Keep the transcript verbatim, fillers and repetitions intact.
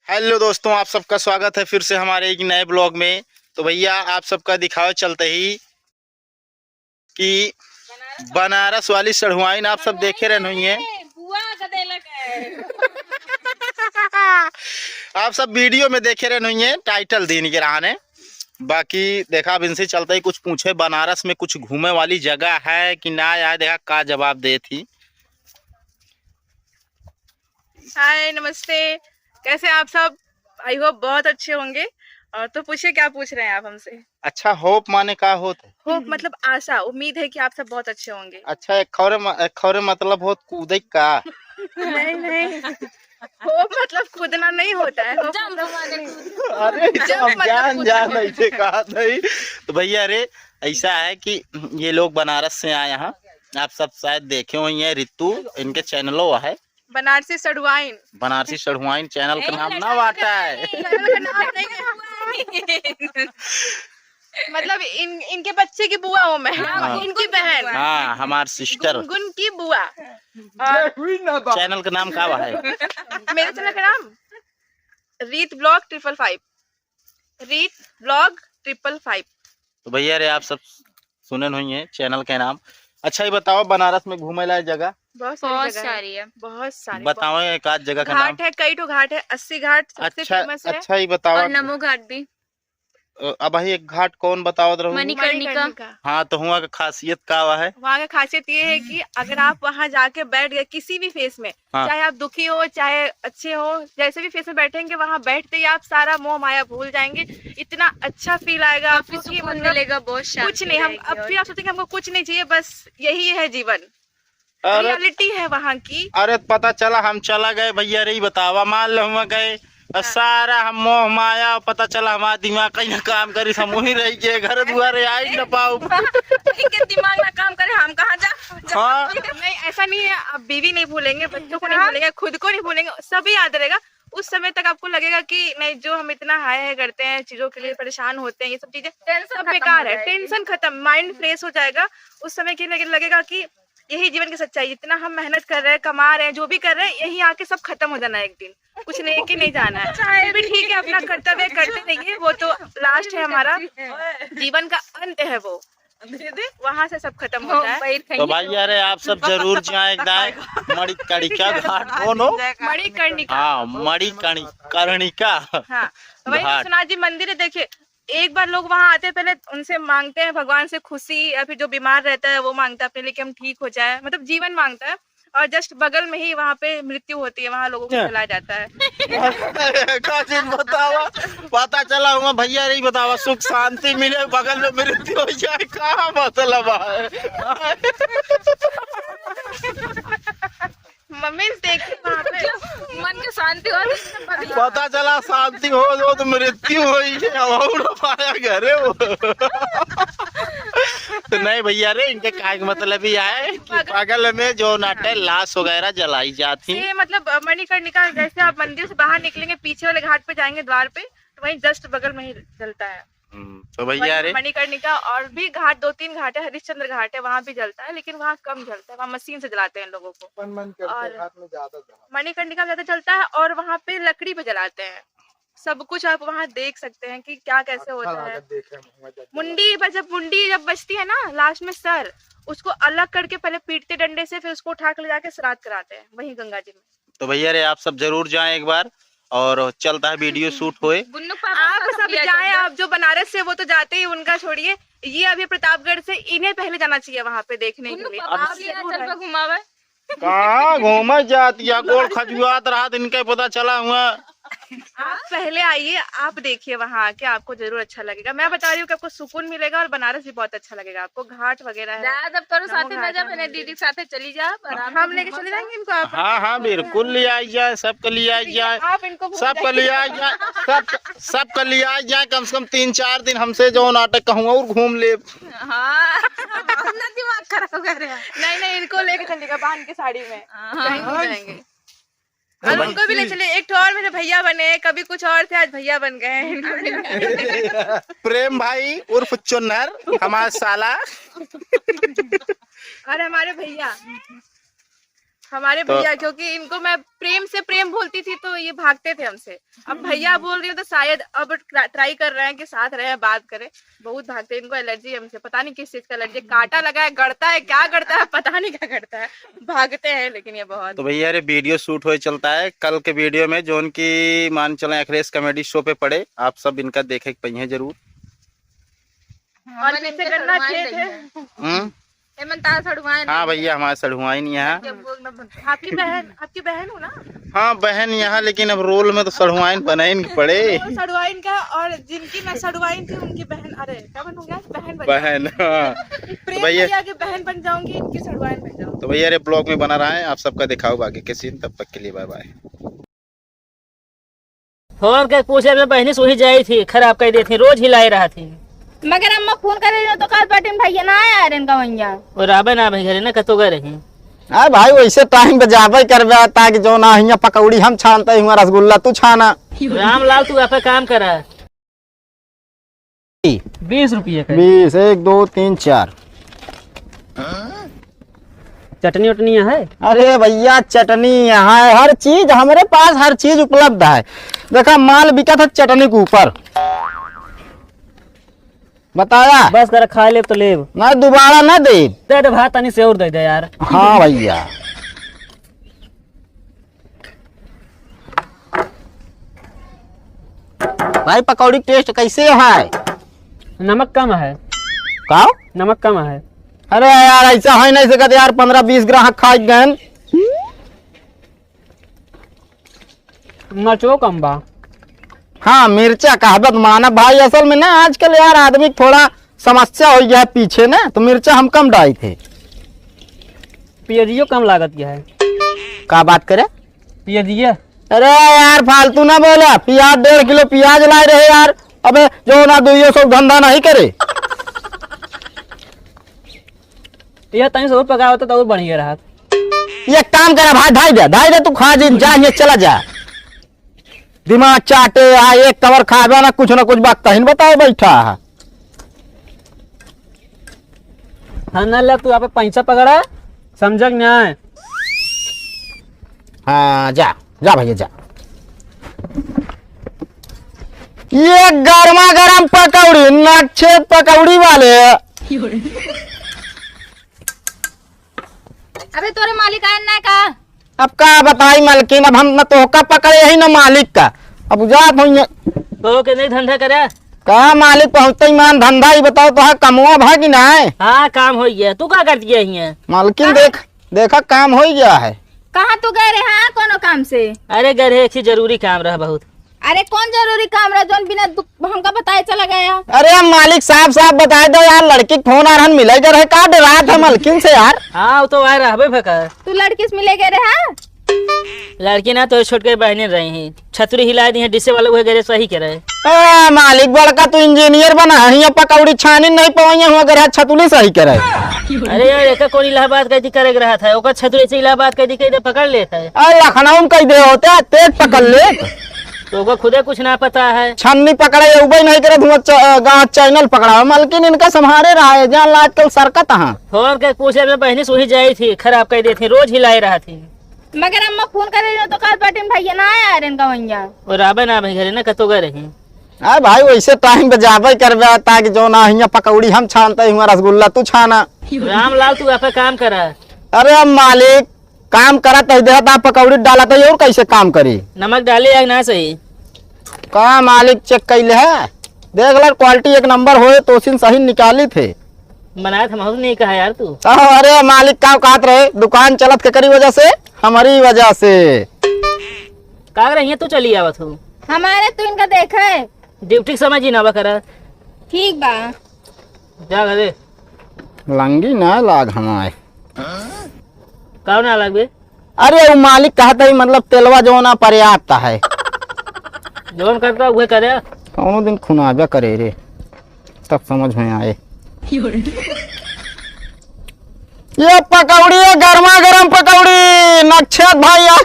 हेलो दोस्तों, आप सबका स्वागत है फिर से हमारे एक नए ब्लॉग में। तो भैया, आप सबका दिखावे चलते ही कि बनारस वाली सढ़ुआइन आप सब देखे रहन हुई हैं। बुआ का देलक है। आप सब वीडियो में देखे रहन हुई हैं, टाइटल दीन के रहा ने। बाकी देखा, अब इनसे चलते ही कुछ पूछे, बनारस में कुछ घूमे वाली जगह है कि ना, आए देखा का जवाब दे थी। हाय, नमस्ते, कैसे आप सब? आई होप बहुत अच्छे होंगे। और तो पूछिए, क्या पूछ रहे हैं आप हमसे? अच्छा, होप माने का होत है? होप मतलब आशा, उम्मीद है कि आप सब बहुत अच्छे होंगे। अच्छा, एक खौरे म-, एक खौरे मतलब होत कूदे का? नहीं, नहीं, होप मतलब कूदना नहीं होता है, होप जंप मतलब मारे नहीं। कूद। अरे, जंप हम मतलब जान, कूदना। जान ऐसे कहा नहीं। तो भैया, अरे, ऐसा है कि ये लोग बनारस से आए हैं, आप सब शायद देखे हुई हैं, रितु, इनके चैनलो है। बनारसी सढ़ुआइन। बनारसी सढ़ुआइन चैनल का नाम ना वाटा है। चैनल का नाम नहीं है। मतलब इन, इनके बच्चे की बुआ हूँ मैं। हाँ, हाँ। इनकी बहन। हाँ, हमार सिस्टर। गुनगुन की बुआ। और चैनल का नाम का है? मेरे चैनल का नाम रीत ब्लॉग ट्रिपल फ़ाइव। रीत ब्लॉग ट्रिपल फ़ाइव। तो भैया रे, आप सब सुनन हुई हैं चैनल के नाम। अच्छा, ये बताओ, बनारस में घूमे लायक जगह? बहुत सारी बहुत जगह है। सारी है। बहुत सारी, बताओ बहुत। एक आध जगह का घाट नाम। है, कई ठो घाट है, अस्सी घाट सबसे अच्छा, फेमस है। अच्छा, ये बताओ। और नमो घाट भी। अ, अब भाई एक घाट कौन बतावत रहू? मणिकर्णिका। मणिकर्णिका। हाँ, तो हुआ का खासियत का हुआ है? वहाँ का खासियत ये है कि अगर आप वहाँ जाके बैठ गए किसी भी फेस में, हाँ। चाहे आप दुखी हो, चाहे अच्छे हो, जैसे भी फेस में बैठेंगे, वहाँ बैठते ही आप सारा मोह माया भूल जाएंगे। इतना अच्छा फील आएगा आपको काफी कि सुकून मतलब मिलेगा, बहुत शांति कुछ नहीं, हम रहेगी अब और फिर आप सोचेंगे हमको कुछ नहीं चाहिए, बस यही है जीवन। अरे, रियलिटी है वहाँ की। अरे, पता चला हम चला गए भैया रे, ई बतावा, मान लो हम गए, और हाँ। सारा हम मोह माया, पता चला हमारा दिमाग कहीं ना काम करी, हम वहीं रह गए, घर दुआरे आई न पाऊ। इनके दिमाग ना काम करे, हम कहाँ जा? हाँ। नहीं, ऐसा नहीं है, आप बीवी नहीं भूलेंगे, बच्चों को नहीं हाँ। भूलेंगे, खुद को नहीं भूलेंगे, सब याद रहेगा। उस समय तक आपको लगेगा कि नहीं, जो हम इतना हाय हाय करते हैं, चीजों के लिए परेशान होते हैं, ये सब चीजें टेंशन सब खत्म बेकार हो है, जाएगी। टेंशन खत्म, माइंड फ्रेश हो जाएगा। उस समय के लगे, लगेगा कि यही जीवन की सच्चाई, जितना हम मेहनत कर रहे हैं, कमा रहे हैं, जो भी कर रहे हैं, यहीं आके सब खत्म हो जाना है एक दिन, कुछ लेके नहीं जाना है। चाहे फिर भी ठीक है, अपना कर्तव्य करते रहिए, वो तो लास्ट है हमारा, जीवन का अंत है वो, वहाँ से सब खत्म होता है। तो भाई यार, आप सब जरूर जाएं एक दाएं मणिकर्णिका घाट, कौन हो? मणिकर्णिका। हाँ, मणिकर्णि-, कर्णिका हाँ, तो वही घाट। विश्वनाथ जी मंदिर है, देखिए, एक बार लोग वहाँ आते हैं, पहले उनसे मांगते हैं भगवान से खुशी, या फिर जो बीमार रहता है वो मांगता है अपने लिए कि हम ठीक हो जाए, मतलब जीवन मांगता है। और जस्ट बगल में ही वहाँ पे मृत्यु होती है, वहाँ लोगों को क्या? जलाया जाता है। का चीज बतावा, पता चला हुआ भैया रे, बतावा, सुख शांति मिले, बगल में मृत्यु हो जाए, का मतलब है? मम्मी देखे वहाँ पे। मन के शांति हो, तो बढ़िया। पता चला शांति हो, हो तो मृत्यु होई है, और पाया घरे हो। तो नहीं भैया रे, इनके काहे के मतलब ही है कि बगल में जो नाटे लाश वगैरह जलाई जाती। से मतलब, अ, मणिकर्णिका, जैसे आप मंदिर से बाहर निकलेंगे, पीछे वाले घाट पे जाएंगे, द्वार पे, तो वहीं जस्ट बगल में ही जलता है। हम्म, तो भैया मणि-, रे। मणिकर्णिका और भी घाट, दो तीन घाट है, हरिश्चंद्र घाट है, वहाँ भी जलता है, लेकिन वहाँ कम जलता है, वहाँ मशीन से जलाते हैं लोगों को। अपन मन करते और घाट में ज्यादा जला। मणिकर्णिका में ज्यादा जलता है और वहाँ पे लकड़ी पे जलाते हैं। सब कुछ आप वहाँ देख सकते हैं कि क्या कैसे अच्छा होता है। लागत देखे में, मजा आता है। मुंडी पर जब, मुंडी जब बचती है ना लास्ट में सर, उसको अलग करके पहले पीटते डंडे से, फिर उसको उठा के ले जाके श्राद्ध कराते हैं वहीं गंगा जी में। तो भैया रे, आप सब जरूर जाएं एक बार, और चलता है वीडियो शूट होए। गुन्नू पापा आप का सब भैया जाएं, चल आप जो बनारस से, वो तो जाते ही, उनका छोड़िए, ये अभी प्रतापगढ़ से, इन्हें पहले जाना चाहिए वहाँ पे देखने के गुन्नू लिए। पापा आप भी जरूर चल पे आएं। घुमावे। कहाँ घूमे जात या गोड़ खजुआत रहा, इनके पता चला हुआ। आप पहले आइए, आप देखिए वहाँ आके, आपको जरूर अच्छा लगेगा। मैं बता रही हूँ कि आपको सुकून मिलेगा और बनारस भी बहुत अच्छा लगेगा आपको। घाट वगैरह है, जा, जब तोरे नमो साथे घाट ना जा, है, मैंने मंदिर। दीदी के साथे चली जा, आराम से हम लेके घूमो चले जा। जाएंगे इनको आप। हाँ, हाँ, बिल्कुल ले आई जाए, सबको ले आई जाए, आप इनको घूम सबको ले जाइए। आई जाए, सब, सबको ले आई जाए, कम से कम तीन चार दिन हमसे जो नाटक कहूँ और घूम ले। हाँ, अपना दिमाग खराब कर रहे हैं। नहीं, नहीं, इनको लेके चलिएगा बांध के साड़ी में, हाँ। कहीं नहीं जाएंगे। और उनको भी ले चलिए। एक ठो और मेरे भैया बने, कभी कुछ और थे, आज भैया बन गए हैं। प्रेम भाई उर्फ चुन्नर, हमारा साला। और हमारे भैया। हमारे तो भैया, क्योंकि इनको मैं प्रेम से प्रेम बोलती थी, तो ये भागते थे हमसे। अब भैया बोल रही हूँ, तो शायद अब ट्रा-, ट्राई कर रहे हैं कि साथ रहे, बात करें। बहुत भागते हैं, इनको एलर्जी है हमसे, पता नहीं किस चीज का एलर्जी, कांटा लगा है, गड़ता है, क्या गड़ता है, पता नहीं क्या गड़ता है, भागते हैं लेकिन ये बहुत। तो भैया, ये वीडियो शूट होए चलता है, कल के वीडियो में जौन की मान चले अखिलेश कॉमेडी शो पे पड़े, आप सब इनका देखे के पहिए जरूर। और पीछे गन्ना खेत है। हम्म। एमन तार सड़ुआइन हाँ है। भैया, हमारे सड़ुआइन यहाँ। जब बोल ना बनता। आपकी बहन, आपकी बहन हो ना? हाँ, बहन यहाँ, लेकिन अब रोल में तो सड़ुआइन बने ही नहीं पड़े। वो सड़ुआइन का, और जिनकी मैं सड़ुआइन थी, उनकी बहन, अरे, क्या बनूंगा? बहन बन बहन, जाऊंगी। हाँ। प्रेम तो भैया भैया की बहन बन जाऊंगी, इनकी सड़ुआइन बन जाऊंगी। तो भैया, अरे, ब्लॉग में बना रहा है, आप सबका दिखाओ आगे के सीन, तब तक के लिए बाय बाय। फोन के पूछे में बहनी सोही जाई थी, खराब कर देती, रोज हिलाए रहा थी। मगर अम्मा फोन करे रही तो कहत बाटिन भैया ना आया रे गवैया। और आबे ना भाई घरे ना कतो गए रही। अरे भाई, वैसे टाइम पे जाबे करबे, ताकि जो ना हियाँ पकौड़ी हम छानते हुआ रसगुल्ला तू छाना। रामलाल, तू आपका काम करा। बीस रुपये का। बीस, एक, दो, तीन, चार। चटनी वटनी है? अरे भैया, चटनी यहाँ है, हर चीज हमारे पास, हर चीज उपलब्ध है। देखा, माल बिका था चटनी के ऊपर। बताया? बस कर, खा लेब तो लेब। ना, दोबारा ना दे। दे दे भाई, तनी से और दे दे यार। हाँ भैया। भाई, पकौड़ी टेस्ट कैसे है? नमक कम है। का? नमक कम है। अरे यार, ऐसा है नहीं सकत यार, पन्द्रह बीस ग्राहक खा गए। मरचो कम बा। हाँ, मिर्चा कहबत मानब भाई, असल में ना आजकल यार आदमी थोड़ा समस्या हो गया है पीछे ना, तो मिर्चा हम कम डाई थे। पियजियो कम लागत गया है। का बात करे? पियजिया। अरे यार, फालतू ना बोला, प्याज डेढ़ किलो प्याज लाए रहे यार। अबे जो ना दुइयो सौ धंधा नहीं करे। यह तनी से और पकावत तो और बढ़िया रहत। ये काम करा भाई, धाई दे, धाई दे, तू खा जिन, जा, ये चला जा। दिमाग चाटे, आ एक कवर खाबे ना, कुछ ना कुछ बकता ही बताए बैठा है। हाँ, ना ले, तू यहाँ पे पैसा पकड़ा, समझक न्याय। हाँ, जा, जा भैया, जा। ये गर्मा गर्म पकौड़ी, नक्षेत पकौड़ी वाले। अबे तोरे मालिक आए ना का? अब का बताई मलकिन, अब हम न तोहका पकड़े ही न मालिक का। अब जात होइए। तो के नहीं धंधा करे? का मालिक पहुँचते ही मान धंधा ही बताओ, तोहार कमवा भा कि नाय? हाँ, काम हो गया। तू का कर दिया हियाँ? मलकिन हाँ? देख, देखा काम हो गया है। कहाँ तू गए रहे हाँ कोनो काम से? अरे गए रहे, एक ही जरूरी काम रहा बहुत। अरे कौन जरूरी काम रहा जौन बिना दु-, हमका बताए चला गया? अरे हम मालिक साफ साफ बताए दो यार, लड़की के फोन आ रहन मिले के रहे, का डरात है मलकिन से यार? हाँ, वो तो आए रहबे भका। तू लड़की से मिले गए रहे हाँ? लड़की ना तो छोटके बहने रही हैं, छतरी हिला दी है, डिस्से वाला वह गैरेज सही करे। ए मालिक, बड़का तू इंजीनियर बना है, यहाँ पकौड़ी छानी नहीं पवैया हुआ गरहा छतुली सही करे। अरे यार, एका कौन इलाहाबाद कैदी करे के रहा था, ओकर छतुली से इलाहाबाद कैदी कैदे पकड़ लेता है। अरे लखनऊ में कैदे होते, तेज पकड़ ले। तो ओकर खुदे कुछ ना पता है। छन्नी पकड़े, उबे नहीं करे, धुआं च-, गाँव चैनल पकड़ा। मलकिन इनका संभारे रहा है, जान ला आजकल सरकत हाँ। फोन के पूछे में बहनी सोही जाई थी, खराब कर देती, रोज हिलाए रहा थी। मगर अम्मा फोन करे रही तो कहत बाटिन भैया ना आया रे गवैया। और आबे ना भाई घरे ना कतो गए रही। अरे भाई, वैसे टाइम पे जाबे करबे, ताकि जो ना हियाँ पकौड़ी हम छानते हुआ रसगुल्ला तू छाना। रामलाल, तू आपका काम करा। अरे अब मालिक, काम करत ही देहत आप पकौड़ी डालत ही, और कैसे काम करी? नमक डाले या ना सही? का मालिक चेक कैले है? देख ले, क्वालिटी एक नंबर होए, तोसिन सही निकाली थे। बनाए थे, महूँ नहीं कहा यार तू। अरे मालिक, का कहत रहे, दुकान चलत केकरी वजह से? हमारी वजह से। का रही है तू, चली आवत हो। हमारे तू इनका देखे। ड्यूटी के समय जी ना बा करा। ठीक बा। जा घरे। लंगी ना लाग हमारे। का ना लगबे? अरे वो मालिक कहता ही, मतलब तेलवा जो ना पर्याप्त है। जौन करता उहे करे। कौनो दिन खुनाबे करे रे, तब समझ में आए। ये पकौड़ी है, गर्मा गर्म पकौड़ी, नक्षत भाई आ